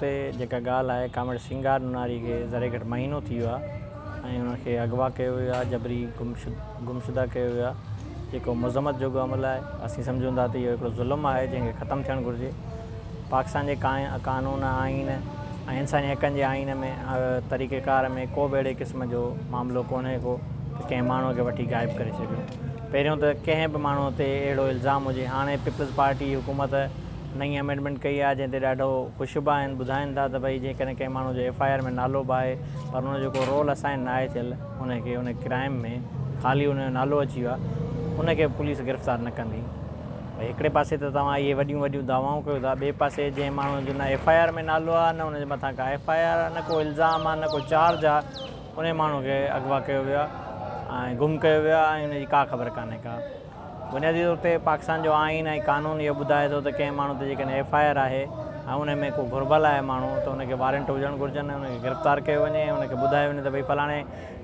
تي جيڪا ڳالهه آهي ڪامريڊ سينگار نوناري کي ذري گهٽ مهينو ٿي ويو آهي ۽ ان کي اغوا ڪيو ويو آهي جبري گمشده ڪيو ويو آهي جيڪو مذمت جوڳو عمل آهي. اسين سمجهون ٿا ته اهو هڪڙو ظلم آهي جنهن کي ختم ٿيڻ گهرجي. پاڪستان جي قانون آئين ۽ انساني حقن جي آئين ۾ طريقي ڪار ۾ ڪو به اهڙي قسم جو معاملو ڪونهي ڪو ته ڪنهن ماڻهو کي وٺي غائب ڪري ڇڏيو. پهريون ته ڪنهن به ماڻهو تي اهڙو الزام هجي هاڻي پيپلز پارٽي حڪومت نئين امينڊمينٽ ڪئي آهي جنهن تي ڏاڍو خوش به آهن ٻڌائين ٿا ته ڀئي جيڪڏهن ڪنهن ماڻهو جو ايف I R ۾ نالو به آهي پر ان جو ڪو رول اسائن ناهي ٿيل ان کي ان ڪرائم ۾ خالي ان جو نالو اچي ويو آهي ان کي پوليس گرفتار نه ڪندي. ڀئي هڪڙي پاسي ته توهان اهي وڏيون وڏيون دعوائون ڪيو ٿا ٻئي پاسي جنهن ماڻهو جو نه ايف I R ۾ نالو آهي نه ان جي مٿان ڪا ايف I R آهي نه ڪو الزام آهي نه ڪو چارج آهي انهي ماڻهو کي اغوا ڪيو ويو آهي ۽ گم ڪيو ويو آهي ۽ ان جي ڪا خبر ڪانهي ڪا. بنيادي طور تي پاڪستان جو آئين ۽ قانون اهو ٻڌائي ٿو ته ڪنهن ماڻهو تي جيڪڏهن ايف I R آهي ۽ ان ۾ ڪو گهربل آهي ماڻهو ته ان کي وارنٽ هجڻ گهرجن ۽ ان کي گرفتار ڪيو وڃي ۽ ان کي ٻڌايو وڃي ته ڀئي فلاڻي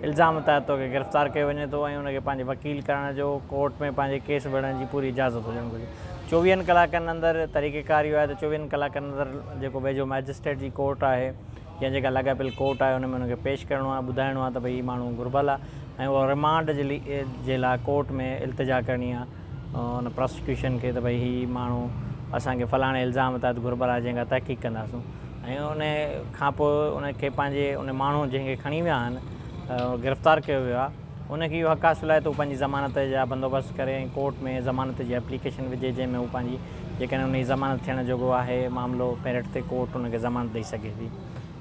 الزام تحت توکي گرفتار ڪيو وڃي ٿو ۽ ان کي پنهنجي وڪيل ڪرڻ جو ڪورٽ ۾ پنهنجي ڪيس وڙهڻ جي پوري اجازت هجڻ گهرجي. چوويهن ڪلاڪن اندر طريقيڪار اهو آهي ته چوويهن ڪلاڪن اندر جيڪو ويجهو مئجسٽريٽ جي ڪورٽ آهي يا جيڪا لاڳاپيل ڪورٽ آهي ان ۾ ان کي پيش ڪرڻو آهي ٻڌائڻو آهي ته ڀئي هي ماڻهو گهربل آهي ۽ اها رمانڊ جي لاء ڪورٽ ۾ التجا ڪرڻي آهي ان پراسيڪيوشن کي ته ڀئي هي ماڻهو اسان کي فلاڻي الزام تحت گهربل آهي جنهن کان تحقيق ڪنداسون ۽ ان کان پوء ان کي پنهنجي ان ماڻهو جنهن کي کڻي ويا آهن گرفتار ڪيو ويو آهي ان کي اهو حق حاصل آهي ته هو پنهنجي ضمانت جا بندوبست ڪري ۽ ڪورٽ ۾ ضمانت جي ايپليڪيشن وجهي جنهن ۾ هو پنهنجي جيڪڏهن ان جي ضمانت ٿيڻ جوڳو آهي معاملو ميرٽ تي ڪورٽ ان کي ضمانت ڏئي سگهي ٿي.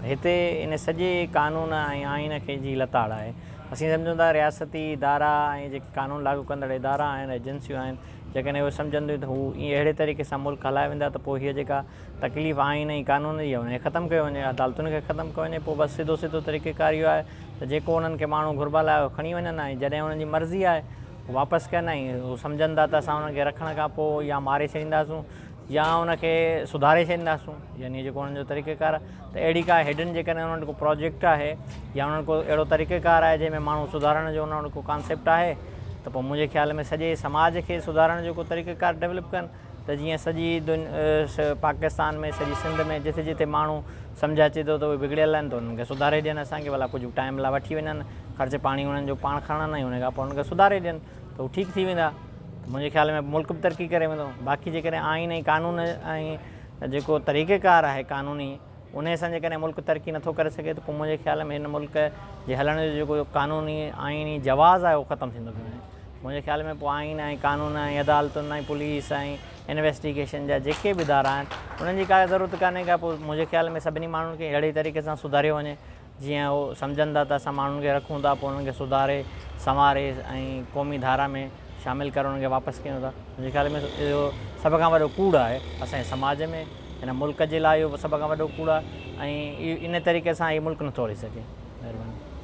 هتي ان سڄي قانون ۽ آئين کي جي لتاڙ آهي. اسين سمجهون ٿا رياستي ادارا ۽ جيڪي قانون لاڳو ڪندڙ ادارا آهن ايجنسيون آهن جيڪڏهن اهي سمجهن ٿيون ته هو ائين اهڙي طريقي سان ملڪ هلائي ويندا ته پوء هيء جيڪا تڪليف آئين ۽ قانون جي آهي ان کي ختم ڪيو وڃي عدالتن کي ختم ڪيو وڃي پوء بس سڌو سڌو طريقيڪار اهو آهي ته جيڪو انهن کي ماڻهو گهربل آهي اهو کڻي وڃن ۽ جڏهن انهن جي مرضي آهي هو واپس ڪن ۽ هو سمجهن ٿا ته اسان انهن کي رکڻ کان پوء يا ماري ڇڏينداسون يا ان کي سڌاري ڇڏينداسون يعني جيڪو انهن جو طريقيڪار آهي ته اهڙي ڪا هڊن جيڪڏهن انهن وٽ ڪو پراجيڪٽ آهي يا انهن وٽ ڪو اهڙو طريقيڪار آهي جنهن ۾ ماڻهو سڌارڻ جو انهن وٽ ڪو ڪانسيپٽ آهي ته پوء منهنجي خيال ۾ سڄي سماج کي سڌارڻ جو ڪو طريقيڪار ڊولپ ڪن ته جيئن سڄي پاڪستان ۾ سڄي سنڌ ۾ جٿي جٿي ماڻهو سمجهه اچي ٿو ته اهي بگڙيل آهن ته انهن کي سڌاري ڏين اسان کي ڀلا ڪجهه ٽائيم لاء وٺي وڃن خرچ پاڻي انهن جو پاڻ کڻن ۽ ان کان پوء انهن کي سڌاري ڏين ته هو ٺيڪ ٿي ويندا ته منهنجي خيال ۾ ملڪ به ترقي ڪري ويندو باقي جيڪڏهن آئين ۽ قانون ۽ جيڪو طريقه ڪار آهي قانوني انهي سان جيڪڏهن ملڪ ترقي نٿو ڪري سگهي ته پوء منهنجي خيال ۾ هن ملڪ جي هلڻ جو جيڪو قانوني آئيني جواز آهي اهو ختم ٿيندو پيو وڃي. منهنجي خيال ۾ پوء آئين ۽ قانون ۽ عدالتن ۽ پوليس ۽ انويسٽيگيشن جا جيڪي به ادارا آهن انهن جي ڪا ضرورت ڪانهي ڪا پوء منهنجي خيال ۾ سڀني ماڻهن کي اهڙي طريقي سان سڌاريو وڃي جيئن هو سمجهن ٿا ته اسان ماڻهن کي رکون ٿا پوء انهن کي سڌاري سنواري ۽ قومي ڌارا ۾ شامل ڪري انهن کي واپس ڪيون ٿا. منهنجي خيال ۾ اهو سڀ کان وڏو ڪوڙ آهي اسان جي سماج ۾ هن ملڪ جي لاء اهو سڀ کان وڏو ڪوڙ آهي ۽ ان طريقي سان هي ملڪ نٿو هلي سگهي. مهرباني.